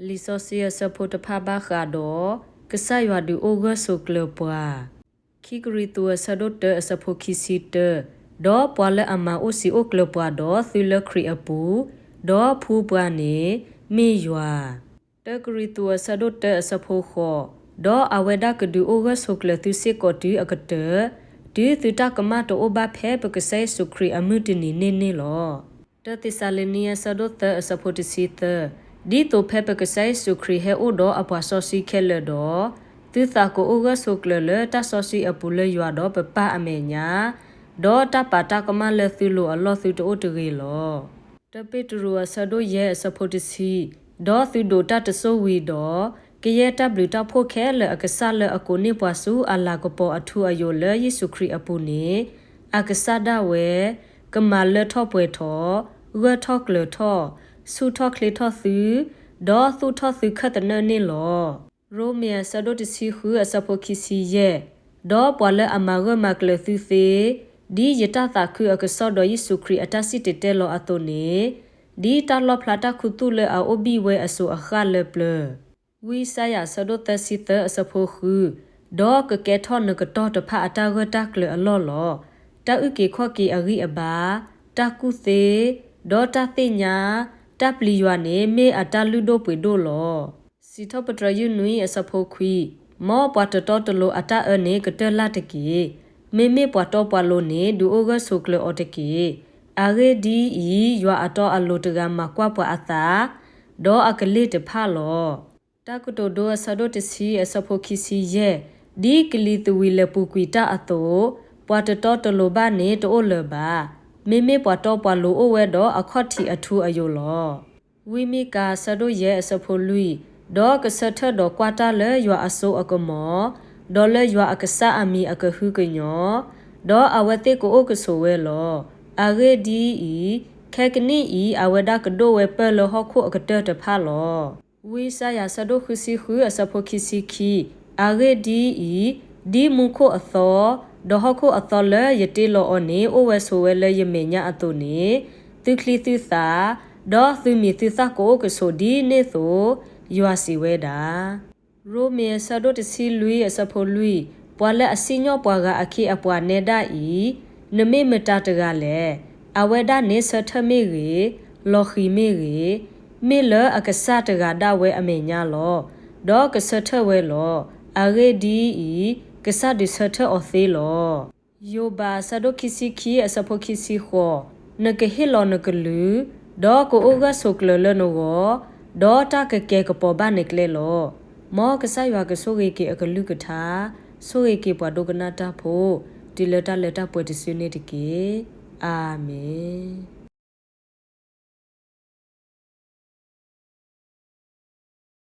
လံာ်စီဆှံအဆၢဖိတဖၣ်ဘၣ်ဃးဒီး ကစၢ်ယွၤဒုးအိၣ်ဂၢၢ်ဆိးကျၢၤပှၤ ခံကရံၣ်သူးအဆၢဒိၣ်တၢအဆၢဖိခံဆံတၢ, ဒီးပှၤလၢအမၤအိၣ်စံးအိၣ်ကျၢၤပှၤဒီးသုလၢခရံာ်အပူၤ, ဒီးဖှူပှၤန့ၣ် မ့ၢ်ယွၤ တၢကရံၣ်သူးအဆၢဒိၣ်တၢအဆၢဖိဃိး, ဒီးအဝဲဒၣ်ကဒုးအိၣ်ဂၢၢ်ဆိးကျၢၤသုစ့ၢ်ကီးတုၤအကတၢၢ်, တုၤသုတၢ်ကမၣ်တအိၣ်ဘၣ်ဖဲပကစၢ်ယ့ၣ်ၡူးခရံာ်အမုၢ်တနံၤန့ၣ်န့ၣ်လီၤ. တၢသ့းစၤလနံအဆၢဒိၣ်သၢအဆၢဖိတဆံသၢ, ဒ်သိးဖဲပကစၢ်ယ့ၣ်ၡူးခရံာ်ဟဲအိၣ်ဒီးအပှၤစီဆှံခဲလၢာ်ဒီး, သုသးကအိၣ်ဂၢၢ်ဆိးကျၢၤလၢတၢ်စီဆှံအပူၤလၢယွၤဒီးပပၢ်အမဲာ်ညါ, ဒီးတၢ်ပာ်တၢ်ကမၣ်လၢသုလိၤအလီၢ်သုတအိၣ်တဂ့ၤလီၤ. တၢပ့းတရူးအဆၢဒိၣ်ယဲၢ်အဆၢဖိတဆံ, ဒီးသုဒိးတၢ်တစိၢ်ဝံၤဒီး, ကယဲၢ်တၢ်ဘျုးတၢ်ဖှိၣ်ခဲလၢာ်အကစၢ်လၢအကိးန့ၢ်ပှၤဆူအလၤကပီၤအထူအယိာ်လၢယ့ၣ်ၡူးခရံာ်အပူၤန့ၣ်, အကစၢ်ဒၣ်ဝဲ ကမၤလၢထီၣ်ပှဲၤထီၣ်, ဂၢၢ်ထီၣ်ကျၢၤထီၣ်, ဆူၣ်ထီၣ်ချ့ထီၣ်သု, ဒီးသူၣ်ထီၣ်သုခၢၣ်သနၢၣ်န့ၣ်လီၤ. ရိမ့ၤအဆၢဒိၣ်တဆံဃုအဆၢဖိခံဆံယဲၢ်, ဒီးပှၤလၢအမၤဂၢၢ်မၤကျၢၤသုသ့, ဒ်ယတၢ်သးခုအကစီၣ်ဒီးယ့ၣ်ၡူးခရံာ်အတၢ်စံၣ်တဲၤတဲလီၤအသိးန့ၣ်, ဒ်တၢ်လီၣ်ဖျါတၢ်ခူသူၣ်လၢအအိၣ်ဘံၣ်ဝဲအစိၤအဃၣ်လၢပျၢၤ ဝံယၡါယၤအဆၢဒိၣ်သၢဆံသၢအဆၢဖိဃု, ဒီးကကဲထီၣ်နကတီၢ်တဖၣ်အတၢ်ဂၢၢ်တၢ်ကျၢၤအလီၢ်လီၤ. တၢ်အုၣ်က့ၤခီၣ်က့ၤအဂံၢ်အဘါ, တၢ်ကူၣ်သ့, ဒီးတၢ်သ့ၣ်ညါ, တၢ်ပျံၤယွၤန့ၣ် မ့ၢ်အတၢ်လုၢ်ဒိၣ်ပှ့ၤဒိၣ်လီၤ. စံးထီၣ်ပတြၢၤယုၢ်နွံအဆၢဖိခွံ, မ်ပှၤတတီတလိၤအတၢ်အၢန့ၣ်ကတၢၢ်လၢ်တက့ၢ်. မ့မ့ၢ်ပှၤတီပှၤလိၤန့ၣ် ဒုးအိၣ်ဂၢၢ်ဆိးကျၢၤအီၤတက့ၢ်. အဂ့ၢ်ဒ်အံၤ, ယွၤအတီအလိၤတဂၤမၤကွၢ်ပှၤအသး, ဒီးအကလ့ၢ်တဖၣ်လီၤ. တၢ်ကတိၤဒိအဆၢဒိၣ်တဆံအဆၢဖိခံဆံယဲၢ်, ဒ်ကလံၤသဝံးလဲၤပူၤကွံာ်တၢ်အသိး, ပှၤတတီတလိၤဘၣ်န့ၣ်တအိၣ်လၢၤဘၣ်. မ့မ့ၢ်ပှၤတီပှၤလိၤအိၣ်ဝဲဒီးအခီၣ်ထံးအထူအယိာ်လီၤ. ဝံမံကၤအဆၢဒိၣ်ယဲၢ်အဆၢဖိလွံၢ်, ဒီးကဆၢထၢၣ်ဒီးကွၢ်တၢ်လၢယွၤအစိအကမီၤ, ဒီးလၢယွၤအကစၢ်အမံၤအကဟုကညီၢ်, ဒီးအဝဲသ့ၣ်ကအိၣ်ကဆိးဝဲလီၤ. အဂ့ၢ်ဒ်အံၤ, ခဲကနံၣ်အံၤ အဝဲဒၣ်ကဒိၣ်ဝဲပၢၢ်လၢဟီၣ်ခိၣ်အကတၢၢ်တဖၣ်လီၤ. ဝံယၡါယၤအဆၢဒိၣ်ဃုဆံဃုအဆၢဖိခံဆံခံ, အဂ့ၢ်ဒ်အံၤ, ဒ်မူခိၣ်အသီ, ဒီးဟီၣ်ခိၣ်အသီလၢယတ့လီၤအီၤန့ၣ် အိၣ်ဝဲဆိးဝဲလၢယမဲာ်ညါအသိးန့ၣ်, သုချံသုသၣ်, ဒီးသုမံၤသုသၣ်ကအိၣ်ကဆိးဒ်န့ၣ်သိး ယွၤစံးဝဲဒၣ်. ရိမ့ၤအဆၢဒိၣ်တဆံလွံၢ်အဆၢဖိလွံၢ်, ပှၤလၢအစံၣ်ညီၣ်ပှၤဂၤအခ့အပှၤနဲဒၣ်အံၤ, နမ့ၢ်မတၤတဂၤလဲၣ်. အဝဲဒၣ်န့ၣ်ဆၢထၢၣ်မ့ၢ်ဂ့ၤ, လီၤဃံၤမ့ၢ်ဂ့ၤ, မ့ၢ်လၢအကစၢ်တဂၤဒၣ်ဝဲအမဲာ်ညါလီၤ. ဒီးကဆၢထၢၣ်ဝဲလီၤ. အဂ့ၢ်ဒ်အံၤ, ကစၢ်ဒုးဆၢထၢၣ်အီၤသ့လီၤ. ယိၤဘးအဆၢဒိၣ်ခံဆံခံအဆၢဖိခံဆံဃိး, နကဟ့ၣ်လီၤနကလုၢ်, ဒီးကအိၣ်ဂၢၢ်ဆိးကျၢၤလၢနဂီၢ်, ဒီးတၢ်ကကဲၤကပီၤဘၣ်နကျဲလီၤ. မ်ကစၢ်ယွၤကဆိၣ်ဂ့ၤက့ၤအကလုၢ်ကထါ, ဆိၣ်ဂ့ၤက့ၤပှၤဒိကနၣ်တၢ်ဖိ, တုၤလၢတၢ်လၢတၢ်ပှဲၤတစုန့ၣ်တက့ၢ်. အၤမ့ၣ်.